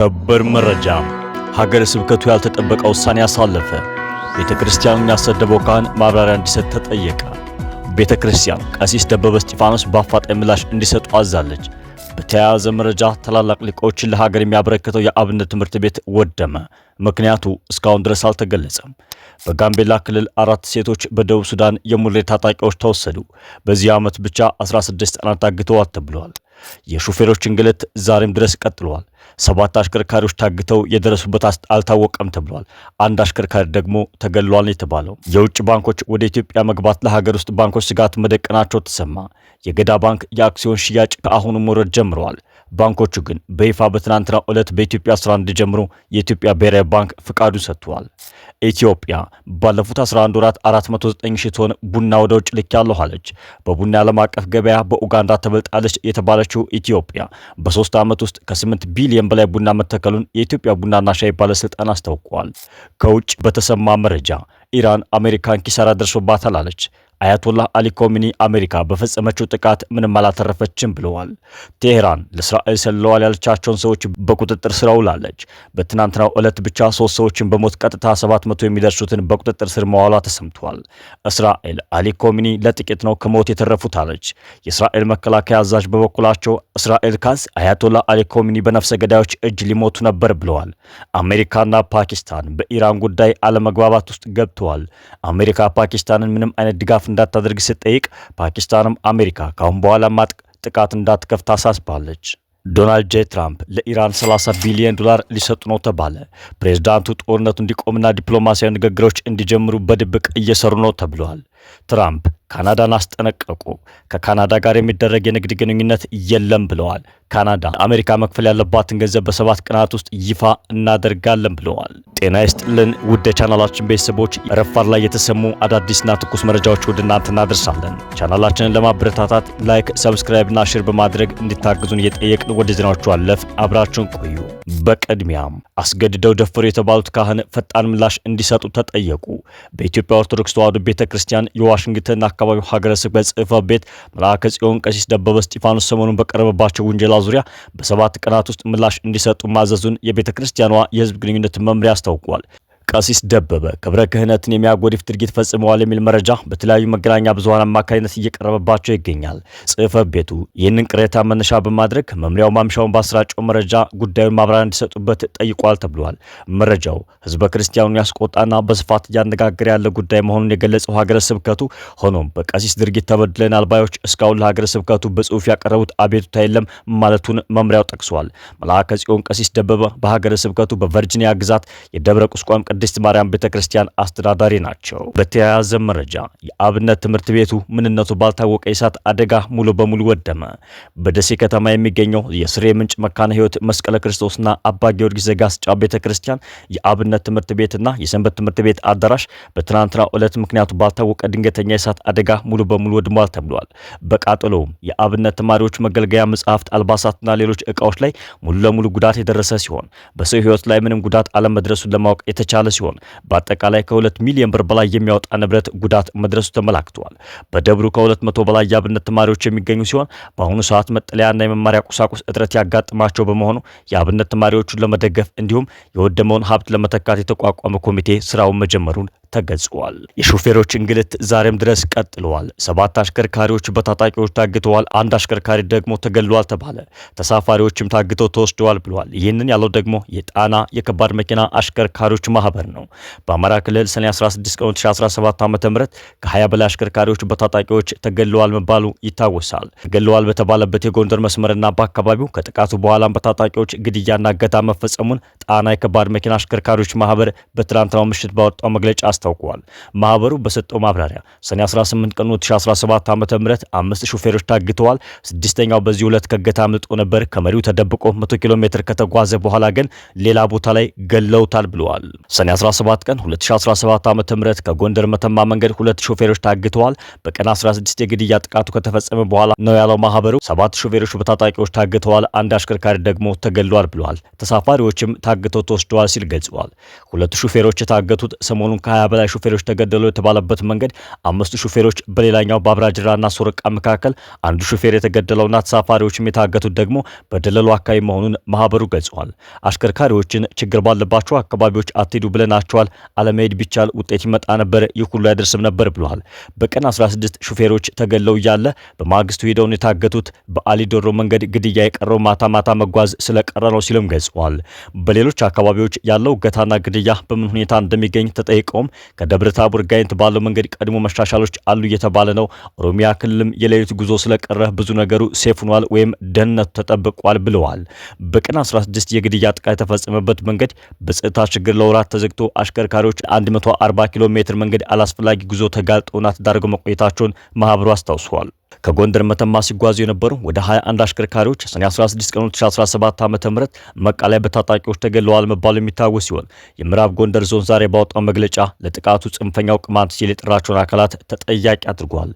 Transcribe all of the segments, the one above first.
ሰበር መረጃ። ሀገረ ስብከቱ ያልተጠበቀ ውሳኔ አሳለፈ። ቤተ ክርስቲያኑን ያሰደበው ካህን ማብራሪያ እንዲሰጥ ተጠየቀ። ቤተ ክርስቲያን ቀሲስ ደበበ እስጢፋኖስ በአፋጣኝ ምላሽ እንዲሰጡ አዛለች። በተያያዘ መረጃ ታላላቅ ሊቆችን ለሀገር የሚያበረክተው የአብነት ትምህርት ቤት ወደመ። ምክንያቱ እስካሁን ድረስ አልተገለጸም። በጋምቤላ ክልል 4 ሴቶች በደቡብ ሱዳን የሙርሌ ታጣቂዎች ተወሰዱ። በዚህ ዓመት ብቻ 16 ሕጻናት ታግተዋል ተብሏል። የሹፌሮች እንግልት ዛሬም ድረስ ቀጥለዋል። 7 አሽከርካሪዎች ታግተው የደረሱበት አልታወቀም ተብሏል። አንድ አሽከርካሪ ደግሞ ተገድሏል የተባለው። የውጭ ባንኮች ወደ ኢትዮጵያ መግባት ለሀገር ውስጥ ባንኮች ስጋት መደቀናቸው ተሰማ። የገዳ ባንክ የአክሲዮን ሽያጭ ከአሁኑ መውረድ ጀምረዋል። ባንኮቹ ግን በይፋ በትናንትናው ዕለት በኢትዮጵያ ስራ እንዲጀምሩ የኢትዮጵያ ብሔራዊ ባንክ ፍቃዱን ሰጥቷል። ኢትዮጵያ ባለፉት 11 ወራት 409 ሺህ ቶን ቡና ወደ ውጭ ልኬያለሁ አለች። በቡና ዓለም አቀፍ ገበያ በኡጋንዳ ተበልጣለች የተባለችው ኢትዮጵያ በ3 ዓመት ውስጥ ከ8 ቢሊዮን በላይ ቡና መተከሉን የኢትዮጵያ ቡናና ሻይ ባለስልጣን አስታውቋል። ከውጭ በተሰማ መረጃ ኢራን አሜሪካን ኪሳራ ደርሶባታል አለች። አያቶላህ አሊ ኮሚኒ አሜሪካ በፈጸመችው ጥቃት ምንም አላተረፈችም ብለዋል። ቴሄራን ለእስራኤል ሰልለዋል ያለቻቸውን ሰዎች በቁጥጥር ስር አውላለች። በትናንትናው ዕለት ብቻ 3 ሰዎችን በሞት ቀጥታ 700 የሚደርሱትን በቁጥጥር ስር መዋሏ ተሰምቷል። እስራኤል አሊ ኮሚኒ ለጥቂት ነው ከሞት የተረፉት አለች። የእስራኤል መከላከያ አዛዥ በበኩላቸው እስራኤል ካዝ አያቶላህ አሊ ኮሚኒ በነፍሰ ገዳዮች እጅ ሊሞቱ ነበር ብለዋል። አሜሪካና ፓኪስታን በኢራን ጉዳይ አለመግባባት ውስጥ ገብተዋል። አሜሪካ ፓኪስታንን ምንም አይነት ድጋፍ እንዳታደርግ ስትጠይቅ ፓኪስታንም አሜሪካ ካሁን በኋላ ጥቃት እንዳትከፍት አሳስባለች። ዶናልድ ጄ ትራምፕ ለኢራን 30 ቢሊዮን ዶላር ሊሰጡ ነው ተባለ። ፕሬዝዳንቱ ጦርነቱ እንዲቆምና ዲፕሎማሲያዊ ንግግሮች እንዲጀምሩ በድብቅ እየሰሩ ነው ተብሏል። ትራምፕ ካናዳን አስጠነቀቁ። ከካናዳ ጋር የሚደረግ የንግድ ግንኙነት የለም ብለዋል። ካናዳ አሜሪካ መክፈል ያለባትን ገንዘብ በ7 ቀናት ውስጥ ይፋ እናደርጋለን ብለዋል። ጤና ይስጥልን ውድ የቻናላችን ቤተሰቦች፣ ረፋድ ላይ የተሰሙ አዳዲስና ትኩስ መረጃዎች ወደ እናንተ እናደርሳለን። ቻናላችንን ለማበረታታት like፣ subscribe እና share በማድረግ እንዲታግዙን እየጠየቅን ወደ ዜናዎቹ አለፍ። አብራችሁን ቆዩ። በቅድሚያም አስገድደው ደፈሩ የተባሉት ካህን ፈጣን ምላሽ እንዲሰጡ ተጠየቁ። በኢትዮጵያ ኦርቶዶክስ ተዋሕዶ ቤተክርስቲያን የዋሽንግተን አካባቢው ሀገረ ስብከት ጽሕፈት ቤት መልአከ ጽዮን ቀሲስ ደበበ እስጢፋኖስ ሰሞኑን በቀረበባቸው ውንጀላ ዙሪያ በ7 ቀናት ውስጥ ምላሽ እንዲሰጡ ማዘዙን የቤተ ክርስቲያኗ የሕዝብ ግንኙነት መምሪያ አስታውቋል። ቀሲስ ደበበ ክብረ ክህነትን የሚያጎድፍ ድርጊት ፈጽመዋል የሚል መረጃ በተለያዩ መገናኛ ብዙኃን አማካኝነት እየቀረበባቸው ይገኛል። ጽሕፈት ቤቱ ይህንን ቅሬታ መነሻ በማድረግ መምሪያው ማምሻውን ባሰራጨው መረጃ ጉዳዩን ማብራሪያ እንዲሰጡበት ጠይቋል ተብሏል። መረጃው ሕዝበ ክርስቲያኑን ያስቆጣና በስፋት እያነጋገረ ያለ ጉዳይ መሆኑን የገለጸው ሀገረ ስብከቱ፣ ሆኖም በቀሲስ ድርጊት ተበድለናል ባዮች እስካሁን ለሀገረ ስብከቱ በጽሁፍ ያቀረቡት አቤቱታ የለም ማለቱን መምሪያው ጠቅሷል። መልአከ ጽዮን ቀሲስ ደበበ በሀገረ ስብከቱ በቨርጂኒያ ግዛት የደብረ ቁስቋም ቅድስት ማርያም ቤተክርስቲያን አስተዳዳሪ ናቸው። በተያያዘ መረጃ የአብነት ትምህርት ቤቱ ምንነቱ ባልታወቀ የእሳት አደጋ ሙሉ በሙሉ ወደመ። በደሴ ከተማ የሚገኘው የስሬ ምንጭ መካነ ሕይወት መስቀለ ክርስቶስና አባ ጊዮርጊስ ዘጋስጫ ቤተክርስቲያን የአብነት ትምህርት ቤትና የሰንበት ትምህርት ቤት አዳራሽ በትናንትናው ዕለት ምክንያቱ ባልታወቀ ድንገተኛ የእሳት አደጋ ሙሉ በሙሉ ወድሟል ተብሏል። በቃጠሎውም የአብነት ተማሪዎች መገልገያ መጽሐፍት፣ አልባሳትና ሌሎች እቃዎች ላይ ሙሉ ለሙሉ ጉዳት የደረሰ ሲሆን በሰው ሕይወት ላይ ምንም ጉዳት አለመድረሱን ለማወቅ የተቻለ ሲሆን በአጠቃላይ ከ2 ሚሊዮን ብር በላይ የሚያወጣ ንብረት ጉዳት መድረሱ ተመላክቷል። በደብሩ ከ200 በላይ የአብነት ተማሪዎች የሚገኙ ሲሆን በአሁኑ ሰዓት መጠለያና የመማሪያ ቁሳቁስ እጥረት ያጋጥማቸው በመሆኑ የአብነት ተማሪዎቹን ለመደገፍ እንዲሁም የወደመውን ሀብት ለመተካት የተቋቋመ ኮሚቴ ስራውን መጀመሩን ተገልጿል። የሾፌሮች እንግልት ዛሬም ድረስ ቀጥለዋል። 7 አሽከርካሪዎች በታጣቂዎች ታግተዋል። አንድ አሽከርካሪ ደግሞ ተገድሏል ተባለ። ተሳፋሪዎችም ታግተው ተወስደዋል ብለዋል። ይህንን ያለው ደግሞ የጣና የከባድ መኪና አሽከርካሪዎች ማህበር ነው። በአማራ ክልል ሰኔ 16 ቀን 2017 ዓ.ም ከ20 በላይ አሽከርካሪዎች በታጣቂዎች ተገድለዋል መባሉ ይታወሳል። ተገድለዋል በተባለበት የጎንደር መስመርና በአካባቢው ከጥቃቱ በኋላም በታጣቂዎች ግድያና እገታ መፈጸሙን ጣና የከባድ መኪና አሽከርካሪዎች ማህበር በትናንትናው ምሽት ባወጣው መግለጫ አስታውቋል። ማህበሩ በሰጠው ማብራሪያ ሰኔ 18 ቀን 2017 ዓ.ም 5 ሾፌሮች ታግተዋል። 6ኛው በዚህ ዕለት ከእገታ አምልጦ ነበር። ከመሪው ተደብቆ 100 ኪሎ ሜትር ከተጓዘ በኋላ ግን ሌላ ቦታ ላይ ገለውታል ብለዋል። ሰኔ 17 ቀን 2017 ዓ.ም ከጎንደር መተማ መንገድ 2 ሾፌሮች ታግተዋል። በቀን 16 የግድያ ጥቃቱ ከተፈጸመ በኋላ ነው ያለው ማህበሩ። 7 ሾፌሮች በታጣቂዎች ታግተዋል፣ አንድ አሽከርካሪ ደግሞ ተገድሏል ብለዋል። ተሳፋሪዎችም ታግተው ተወስደዋል ሲል ገልጸዋል። 2 ሾፌሮች የታገቱት ሰሞኑን ከ20 በላይ ሹፌሮች ተገደሉ የተባለበት መንገድ 5 ሹፌሮች፣ በሌላኛው በአብራጅራና ሶረቃ መካከል አንዱ ሹፌር የተገደለውና ተሳፋሪዎችም የታገቱት ደግሞ በደለሉ አካባቢ መሆኑን ማህበሩ ገልጿል። አሽከርካሪዎችን ችግር ባለባቸው አካባቢዎች አትሄዱ ብለናቸዋል። አለመሄድ ቢቻል ውጤት ይመጣ ነበር፣ ይህ ሁሉ አይደርስም ነበር ብለዋል። በቀን 16 ሹፌሮች ተገድለው እያለ በማግስቱ ሄደውን የታገቱት በአሊዶሮ መንገድ ግድያ የቀረው ማታ ማታ መጓዝ ስለቀረ ነው ሲሉም ገልጸዋል። በሌሎች አካባቢዎች ያለው እገታና ግድያ በምን ሁኔታ እንደሚገኝ ተጠይቀውም ከደብረ ታቦር ጋይንት ባለው መንገድ ቀድሞ መሻሻሎች አሉ እየተባለ ነው። ኦሮሚያ ክልልም የሌሊት ጉዞ ስለቀረ ብዙ ነገሩ safe ሆኗል ወይም ደህንነቱ ተጠብቋል ብለዋል። በቀን 16 የግድያ ጥቃት የተፈጸመበት መንገድ በጸጥታ ችግር ለወራት ተዘግቶ አሽከርካሪዎች 140 ኪሎ ሜትር መንገድ አላስፈላጊ ጉዞ ተጋልጠውና ተዳርገው መቆየታቸውን ማህበሩ አስታውሷል። ከጎንደር መተማ ሲጓዙ የነበሩ ወደ 21 አሽከርካሪዎች ሰኔ 16 ቀን 2017 ዓ.ም መቃ ላይ በታጣቂዎች ተገድለዋል መባሉ የሚታወስ ሲሆን የምዕራብ ጎንደር ዞን ዛሬ ባወጣው መግለጫ ለጥቃቱ ጽንፈኛው ቅማንት ሲል የጠራቸውን አካላት ተጠያቂ አድርጓል።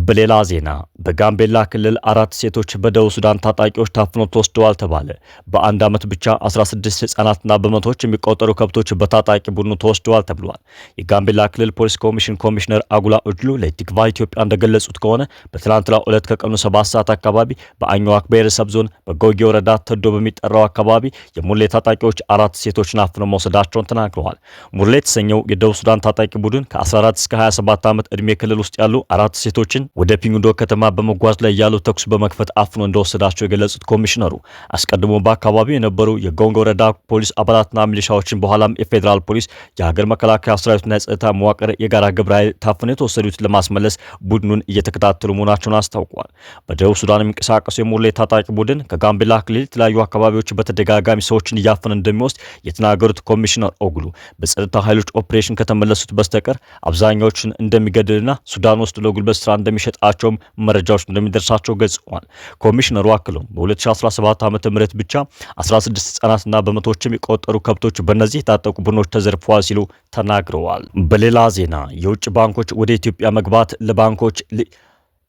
በሌላ ዜና በጋምቤላ ክልል 4 ሴቶች በደቡብ ሱዳን ታጣቂዎች ታፍነው ተወስደዋል ተባለ። በአንድ ዓመት ብቻ 16 ህጻናትና በመቶዎች የሚቆጠሩ ከብቶች በታጣቂ ቡድኑ ተወስደዋል ተብሏል። የጋምቤላ ክልል ፖሊስ ኮሚሽን ኮሚሽነር አጉላ ኦጅሉ ለቲክቫ ኢትዮጵያ እንደገለጹት ከሆነ በትላንትናው ዕለት ከቀኑ 7 ሰዓት አካባቢ በአኝዋክ ብሔረሰብ ዞን በጎጌ ወረዳ ተዶ በሚጠራው አካባቢ የሙርሌ ታጣቂዎች 4 ሴቶችን አፍነው መውሰዳቸውን ተናግረዋል። ሙርሌ የተሰኘው የደቡብ ሱዳን ታጣቂ ቡድን ከ14 እስከ 27 ዓመት ዕድሜ ክልል ውስጥ ያሉ 4 ሴቶችን ወደ ፒንግዶ ከተማ በመጓዝ ላይ ያሉ ተኩስ በመክፈት አፍኖ እንደወሰዳቸው የገለጹት ኮሚሽነሩ አስቀድሞ በአካባቢው የነበሩ የጎንጎ ወረዳ ፖሊስ አባላትና ሚሊሻዎችን በኋላም የፌዴራል ፖሊስ፣ የሀገር መከላከያ ሰራዊትና የጸጥታ መዋቅር የጋራ ግብረ ኃይል ታፍነው የተወሰዱት ለማስመለስ ቡድኑን እየተከታተሉ መሆናቸውን አስታውቋል። በደቡብ ሱዳን የሚንቀሳቀሱ የሙርሌ ታጣቂ ቡድን ከጋምቤላ ክልል የተለያዩ አካባቢዎች በተደጋጋሚ ሰዎችን እያፈነ እንደሚወስድ የተናገሩት ኮሚሽነር ኦግሉ በጸጥታ ኃይሎች ኦፕሬሽን ከተመለሱት በስተቀር አብዛኛዎችን እንደሚገድልና ሱዳን ውስጥ ለጉልበት ስራ እንደሚሸጣቸውም መረጃዎች እንደሚደርሳቸው ገልጸዋል። ኮሚሽነሩ አክለውም በ2017 ዓ.ም ብቻ 16 ህጻናትና በመቶዎች የሚቆጠሩ ከብቶች በእነዚህ የታጠቁ ቡድኖች ተዘርፈዋል ሲሉ ተናግረዋል። በሌላ ዜና የውጭ ባንኮች ወደ ኢትዮጵያ መግባት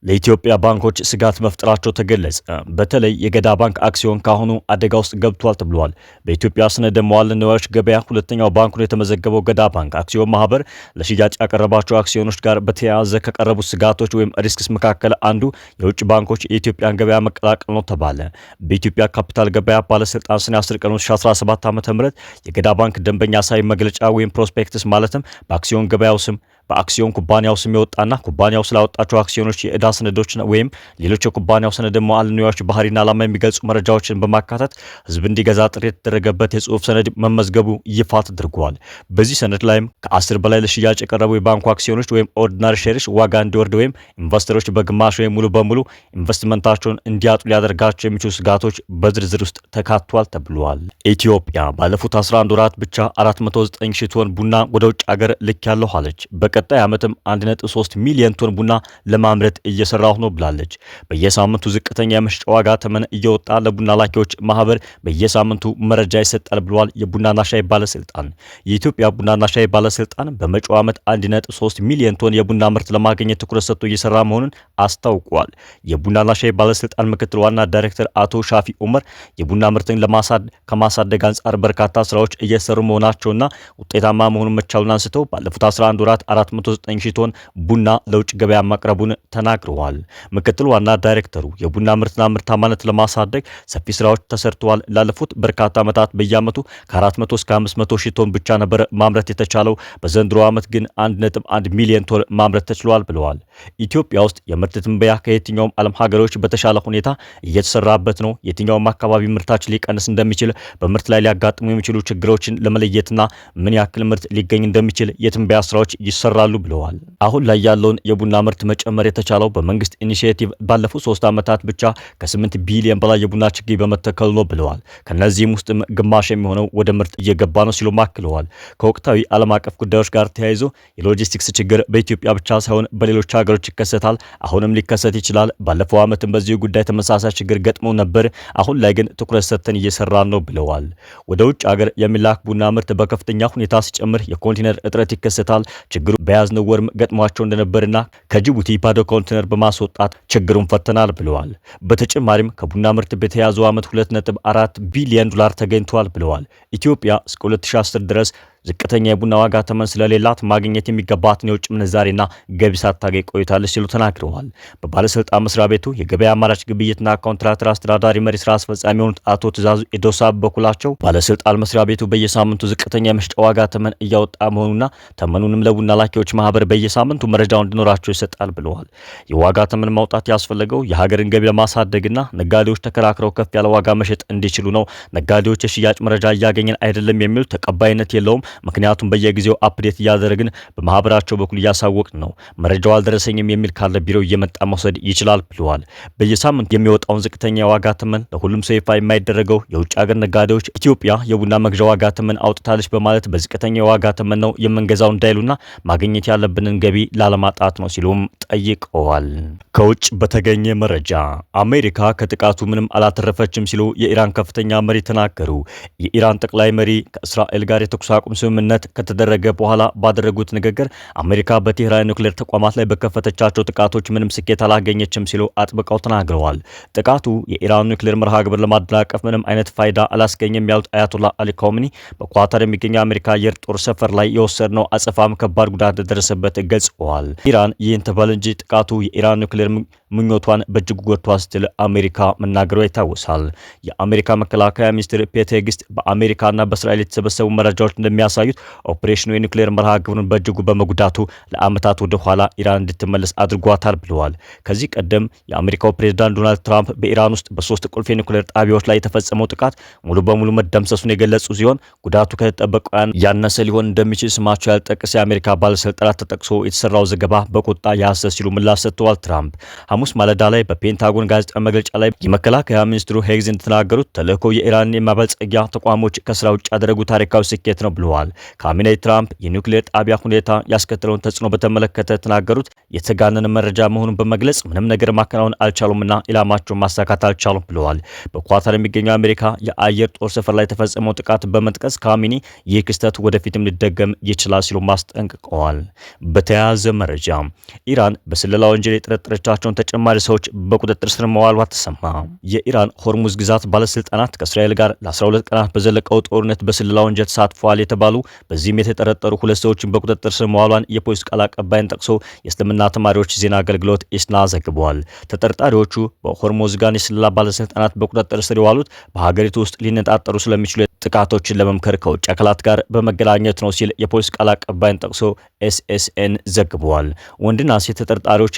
ለኢትዮጵያ ባንኮች ስጋት መፍጠራቸው ተገለጸ። በተለይ የገዳ ባንክ አክሲዮን ካሁኑ አደጋ ውስጥ ገብቷል ተብሏል። በኢትዮጵያ ሰነደ መዋዕለ ንዋዮች ገበያ ሁለተኛው ባንክ ሆኖ የተመዘገበው ገዳ ባንክ አክሲዮን ማህበር ለሽያጭ ያቀረባቸው አክሲዮኖች ጋር በተያያዘ ከቀረቡት ስጋቶች ወይም risks መካከል አንዱ የውጭ ባንኮች የኢትዮጵያን ገበያ መቀላቀል ነው ተባለ። በኢትዮጵያ ካፒታል ገበያ ባለስልጣን ሰኔ 10 ቀን 2017 ዓ.ም የገዳ ባንክ ደንበኛ አሳይ መግለጫ ወይም prospectus ማለትም በአክሲዮን ገበያው ስም በአክሲዮን ኩባንያው ስም የወጣና ኩባንያው ስላወጣቸው አክሲዮኖች የዕዳ ሰነዶች ወይም ሌሎች የኩባንያው ሰነድ መዋዕለ ንዋዮች ባህሪና ዓላማ የሚገልጹ መረጃዎችን በማካተት ሕዝብ እንዲገዛ ጥሪ የተደረገበት የጽሑፍ ሰነድ መመዝገቡ ይፋ ተደርጓል። በዚህ ሰነድ ላይም ከ10 በላይ ለሽያጭ የቀረቡ የባንኩ አክሲዮኖች ወይም ordinary shares ዋጋ እንዲወርድ ወይም ኢንቨስተሮች በግማሽ ወይም ሙሉ በሙሉ ኢንቨስትመንታቸውን እንዲያጡ ሊያደርጋቸው የሚችሉ ስጋቶች በዝርዝር ውስጥ ተካቷል ተብሏል። ኢትዮጵያ ባለፉት 11 ወራት ብቻ 409 ሺህ ቶን ቡና ወደ ውጭ ሀገር ልኬያለሁ አለች። በቀጣይ ዓመትም 1.3 ሚሊዮን ቶን ቡና ለማምረት እየሰራሁ ነው ብላለች። በየሳምንቱ ዝቅተኛ የመሸጫ ዋጋ ተመን እየወጣ ለቡና ላኪዎች ማህበር በየሳምንቱ መረጃ ይሰጣል ብለዋል የቡናና ሻይ ባለስልጣን። የኢትዮጵያ ቡናና ሻይ ባለስልጣን በመጪው ዓመት 1.3 ሚሊዮን ቶን የቡና ምርት ለማግኘት ትኩረት ሰጥቶ እየሰራ መሆኑን አስታውቋል። የቡናና ሻይ ባለስልጣን ምክትል ዋና ዳይሬክተር አቶ ሻፊ ኡመር የቡና ምርትን ከማሳደግ አንጻር በርካታ ስራዎች እየሰሩ መሆናቸውና ውጤታማ መሆኑን መቻሉን አንስተው ባለፉት 11 ወራት 409 ሺህ ቶን ቡና ለውጭ ገበያ ማቅረቡን ተናግረዋል። ምክትል ዋና ዳይሬክተሩ የቡና ምርትና ምርታማነት ለማሳደግ ሰፊ ስራዎች ተሰርተዋል። ላለፉት በርካታ ዓመታት በየዓመቱ ከ400 እስከ 500 ሺህ ቶን ብቻ ነበር ማምረት የተቻለው። በዘንድሮ ዓመት ግን 1.1 ሚሊዮን ቶን ማምረት ተችሏል ብለዋል። ኢትዮጵያ ውስጥ የምርት ትንበያ ከየትኛውም ዓለም ሀገሮች በተሻለ ሁኔታ እየተሰራበት ነው። የትኛውም አካባቢ ምርታችን ሊቀንስ እንደሚችል፣ በምርት ላይ ሊያጋጥሙ የሚችሉ ችግሮችን ለመለየትና ምን ያክል ምርት ሊገኝ እንደሚችል የትንበያ ስራዎች ይሰራሉ ብለዋል። አሁን ላይ ያለውን የቡና ምርት መጨመር የተቻለው በመንግስት initiative ባለፉት 3 ዓመታት ብቻ ከ8 ቢሊዮን በላይ የቡና ችግኝ በመተከሉ ነው ብለዋል። ከነዚህም ውስጥም ግማሽ የሚሆነው ወደ ምርት እየገባ ነው ሲሉም አክለዋል። ከወቅታዊ ዓለም አቀፍ ጉዳዮች ጋር ተያይዞ የሎጂስቲክስ ችግር በኢትዮጵያ ብቻ ሳይሆን በሌሎች ሀገሮች ይከሰታል፣ አሁንም ሊከሰት ይችላል። ባለፈው ዓመትም በዚሁ ጉዳይ ተመሳሳይ ችግር ገጥሞ ነበር። አሁን ላይ ግን ትኩረት ሰጥተን እየሰራን ነው ብለዋል። ወደ ውጭ ሀገር የሚላክ ቡና ምርት በከፍተኛ ሁኔታ ሲጨምር የኮንቴነር እጥረት ይከሰታል። ችግሩ በያዝነው ወርም ገጥሟቸው እንደነበርና ከጅቡቲ ባዶ ኮንቴነር በማስወጣት ችግሩን ፈተናል ብለዋል። በተጨማሪም ከቡና ምርት በተያዘው ዓመት 2.4 ቢሊዮን ዶላር ተገኝቷል ብለዋል። ኢትዮጵያ እስከ 2010 ድረስ ዝቅተኛ የቡና ዋጋ ተመን ስለሌላት ማግኘት የሚገባትን የውጭ ምንዛሬና ገቢ ሳታገኝ ቆይታለች ሲሉ ተናግረዋል። በባለስልጣን መስሪያ ቤቱ የገበያ አማራጭ ግብይትና ኮንትራክተር አስተዳዳሪ መሪ ስራ አስፈጻሚ የሆኑት አቶ ትእዛዙ ኤዶሳ በበኩላቸው ባለስልጣን መስሪያ ቤቱ በየሳምንቱ ዝቅተኛ የመሸጫ ዋጋ ተመን እያወጣ መሆኑና ተመኑንም ለቡና ላኪዎች ማህበር በየሳምንቱ መረጃው እንዲኖራቸው ይሰጣል ብለዋል። የዋጋ ተመን ማውጣት ያስፈለገው የሀገርን ገቢ ለማሳደግና ነጋዴዎች ተከራክረው ከፍ ያለ ዋጋ መሸጥ እንዲችሉ ነው። ነጋዴዎች የሽያጭ መረጃ እያገኘን አይደለም የሚሉት ተቀባይነት የለውም። ምክንያቱም በየጊዜው update እያደረግን በማህበራቸው በኩል እያሳወቅን ነው። መረጃው አልደረሰኝም የሚል ካለ ቢሮ እየመጣ መውሰድ ይችላል ብለዋል። በየሳምንቱ የሚወጣውን ዝቅተኛ የዋጋ ተመን ለሁሉም ሰው ይፋ የማይደረገው የውጭ ሀገር ነጋዴዎች ኢትዮጵያ የቡና መግዣ ዋጋ ተመን አውጥታለች በማለት በዝቅተኛ የዋጋ ተመን ነው የምንገዛው እንዳይሉና ማግኘት ያለብንን ገቢ ላለማጣት ነው ሲሉም ጠይቀዋል። ከውጭ በተገኘ መረጃ አሜሪካ ከጥቃቱ ምንም አላተረፈችም ሲሉ የኢራን ከፍተኛ መሪ ተናገሩ። የኢራን ጠቅላይ መሪ ከእስራኤል ጋር የተኩስ አቁም ስምምነት ከተደረገ በኋላ ባደረጉት ንግግር አሜሪካ በቴህራን ኒውክሌር ተቋማት ላይ በከፈተቻቸው ጥቃቶች ምንም ስኬት አላገኘችም ሲሉ አጥብቀው ተናግረዋል። ጥቃቱ የኢራን ኒውክሌር መርሃ ግብር ለማደናቀፍ ምንም አይነት ፋይዳ አላስገኘም ያሉት አያቶላ አሊ ካሜኒ በኳታር የሚገኘው የአሜሪካ አየር ጦር ሰፈር ላይ የወሰድነው አጸፋም ከባድ ጉዳት እንደደረሰበት ገልጸዋል። ኢራን ይህን ትበል እንጂ ጥቃቱ የኢራን ኒውክሌር ምኞቷን በእጅጉ ጎድቷል ስትል አሜሪካ መናገሯ ይታወሳል። የአሜሪካ መከላከያ ሚኒስትር ፒት ሄግሴት በአሜሪካና በእስራኤል የተሰበሰቡ መረጃዎች እንደሚያሳዩት ኦፕሬሽኑ የኒውክሌር መርሃ ግብሩን በእጅጉ በመጉዳቱ ለዓመታት ወደ ኋላ ኢራን እንድትመለስ አድርጓታል ብለዋል። ከዚህ ቀደም የአሜሪካው ፕሬዝዳንት ዶናልድ ትራምፕ በኢራን ውስጥ በ3 ቁልፍ የኒውክሌር ጣቢያዎች ላይ የተፈጸመው ጥቃት ሙሉ በሙሉ መደምሰሱን የገለጹ ሲሆን ጉዳቱ ከተጠበቀው ያነሰ ሊሆን እንደሚችል ስማቸው ያልጠቀሰ የአሜሪካ ባለስልጣናት ተጠቅሶ የተሰራው ዘገባ በቁጣ የሐሰት ሲሉ ምላሽ ሰጥተዋል። ትራምፕ ሐሙስ ማለዳ ላይ በፔንታጎን ጋዜጣዊ መግለጫ ላይ የመከላከያ ሚኒስትሩ ሄግዝ እንደተናገሩት ተልእኮው የኢራንን የማበልጸጊያ ተቋሞች ከስራ ውጭ ያደረጉ ታሪካዊ ስኬት ነው ብለዋል። ካሚኔ ትራምፕ የኒውክሌር ጣቢያ ሁኔታ ያስከተለውን ተጽዕኖ በተመለከተ ተናገሩት የተጋነነ መረጃ መሆኑን በመግለጽ ምንም ነገር ማከናወን አልቻሉምና ኢላማቸውን ማሳካት አልቻሉም ብለዋል። በኳታር የሚገኘው አሜሪካ የአየር ጦር ሰፈር ላይ የተፈጸመው ጥቃት በመጥቀስ ካሚኒ ይህ ክስተት ወደፊትም ሊደገም ይችላል ሲሉ ማስጠንቅቀዋል። በተያያዘ መረጃ ኢራን በስለላ ወንጀል የጠረጠረቻቸውን ተጨማሪ ሰዎች በቁጥጥር ስር መዋሏ ተሰማ። የኢራን ሆርሙዝ ግዛት ባለስልጣናት ከእስራኤል ጋር ለ12 ቀናት በዘለቀው ጦርነት በስለላ ወንጀል ተሳትፈዋል የተባሉ በዚህም የተጠረጠሩ 2 ሰዎችን በቁጥጥር ስር መዋሏን የፖሊስ ቃል አቀባይን ጠቅሶ የእስልምና ተማሪዎች ዜና አገልግሎት ኢስና ዘግቧል። ተጠርጣሪዎቹ በሆርሙዝጋን የስለላ ባለስልጣናት በቁጥጥር ስር የዋሉት በሀገሪቱ ውስጥ ሊነጣጠሩ ስለሚችሉ ጥቃቶችን ለመምከር ከውጭ አካላት ጋር በመገናኘት ነው ሲል የፖሊስ ቃል አቀባይን ጠቅሶ ኤስኤስኤን ዘግቧል። ወንድና ሴት ተጠርጣሪዎች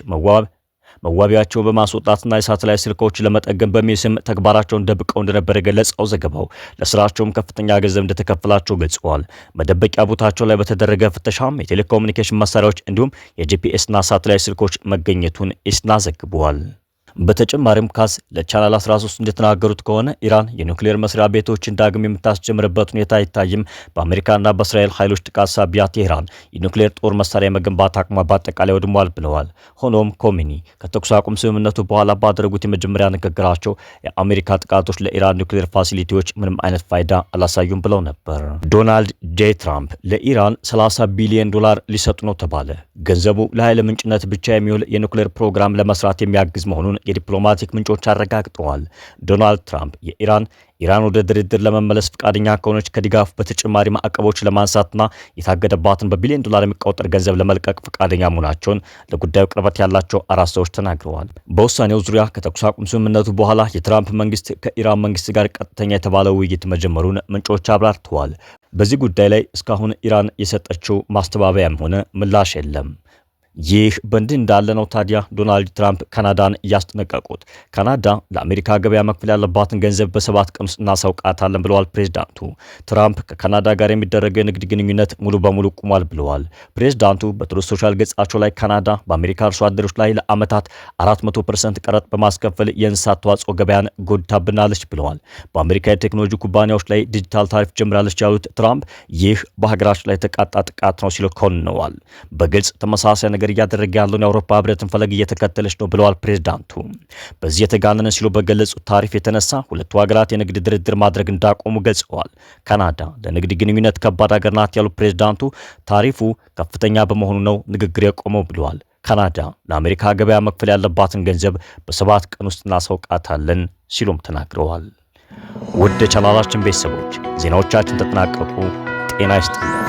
መዋቢያቸውን በማስወጣትና የሳተላይት ስልኮች ለመጠገን በሚል ስም ተግባራቸውን ደብቀው እንደነበር የገለጸው ዘገባው ለስራቸውም ከፍተኛ ገንዘብ እንደተከፈላቸው ገልጸዋል። መደበቂያ ቦታቸው ላይ በተደረገ ፍተሻም የቴሌኮሙኒኬሽን መሳሪያዎች እንዲሁም የጂፒኤስና ሳተላይት ስልኮች መገኘቱን ኢስና ዘግቧል። በተጨማሪም ካስ ለቻናል 13 እንደተናገሩት ከሆነ ኢራን የኒውክሌር መስሪያ ቤቶችን ዳግም የምታስጀምርበት ሁኔታ አይታይም። በአሜሪካና በእስራኤል ኃይሎች ጥቃት ሳቢያ ቴህራን የኒውክሌር ጦር መሳሪያ የመገንባት አቅሟ በአጠቃላይ ወድሟል ብለዋል። ሆኖም ኮሚኒ ከተኩስ አቁም ስምምነቱ በኋላ ባደረጉት የመጀመሪያ ንግግራቸው የአሜሪካ ጥቃቶች ለኢራን ኒውክሌር facility ዎች ምንም አይነት ፋይዳ አላሳዩም ብለው ነበር። ዶናልድ ጄ ትራምፕ ለኢራን $30 ቢሊዮን ሊሰጡ ነው ተባለ። ገንዘቡ ለኃይል ምንጭነት ብቻ የሚውል የኒውክሌር ፕሮግራም ለመስራት የሚያግዝ መሆኑን የዲፕሎማቲክ ምንጮች አረጋግጠዋል። ዶናልድ ትራምፕ የኢራን ወደ ድርድር ለመመለስ ፈቃደኛ ከሆነች ከድጋፍ በተጨማሪ ማዕቀቦች ለማንሳትና የታገደባትን በቢሊዮን ዶላር የሚቆጠር ገንዘብ ለመልቀቅ ፈቃደኛ መሆናቸውን ለጉዳዩ ቅርበት ያላቸው 4 ሰዎች ተናግረዋል። በውሳኔው ዙሪያ ከተኩስ አቁም ስምምነቱ በኋላ የትራምፕ መንግስት ከኢራን መንግስት ጋር ቀጥተኛ የተባለ ውይይት መጀመሩን ምንጮች አብራርተዋል። በዚህ ጉዳይ ላይ እስካሁን ኢራን የሰጠችው ማስተባበያም ሆነ ምላሽ የለም። ይህ በእንዲህ እንዳለ ነው ታዲያ ዶናልድ ትራምፕ ካናዳን እያስጠነቀቁት። ካናዳ ለአሜሪካ ገበያ መክፈል ያለባትን ገንዘብ በ7 ቀን ውስጥ እናሳውቃታለን ብለዋል ፕሬዝዳንቱ። ትራምፕ ከካናዳ ጋር የሚደረገው የንግድ ግንኙነት ሙሉ በሙሉ ቆሟል ብለዋል። ፕሬዝዳንቱ በትሩዝ ሶሻል ገጻቸው ላይ ካናዳ በአሜሪካ አርሶ አደሮች ላይ ለዓመታት 400% ቀረጥ በማስከፈል የእንስሳት ተዋጽኦ ገበያን ጎድታብናለች ብለዋል። በአሜሪካ የቴክኖሎጂ ኩባንያዎች ላይ ዲጂታል ታሪፍ ጀምራለች ያሉት ትራምፕ ይህ በሀገራችን ላይ የተቃጣ ጥቃት ነው ሲሉ ኮንነዋል። በግልጽ ተመሳሳይ ነገር እያደረገ ያለውን የአውሮፓ ህብረትን ፈለግ እየተከተለች ነው ብለዋል ፕሬዝዳንቱ። በዚህ የተጋነነ ሲሉ በገለጹት ታሪፍ የተነሳ ሁለቱ ሀገራት የንግድ ድርድር ማድረግ እንዳቆሙ ገልጸዋል። ካናዳ ለንግድ ግንኙነት ከባድ ሀገር ናት ያሉት ፕሬዝዳንቱ ታሪፉ ከፍተኛ በመሆኑ ነው ንግግር የቆመው ብለዋል። ካናዳ ለአሜሪካ ገበያ መክፈል ያለባትን ገንዘብ በ7 ቀን ውስጥ እናሳውቃታለን ሲሉም ተናግረዋል። ውድ ቻናላችን ቤተሰቦች ዜናዎቻችን ተጠናቀቁ። ጤና ይስጥልን።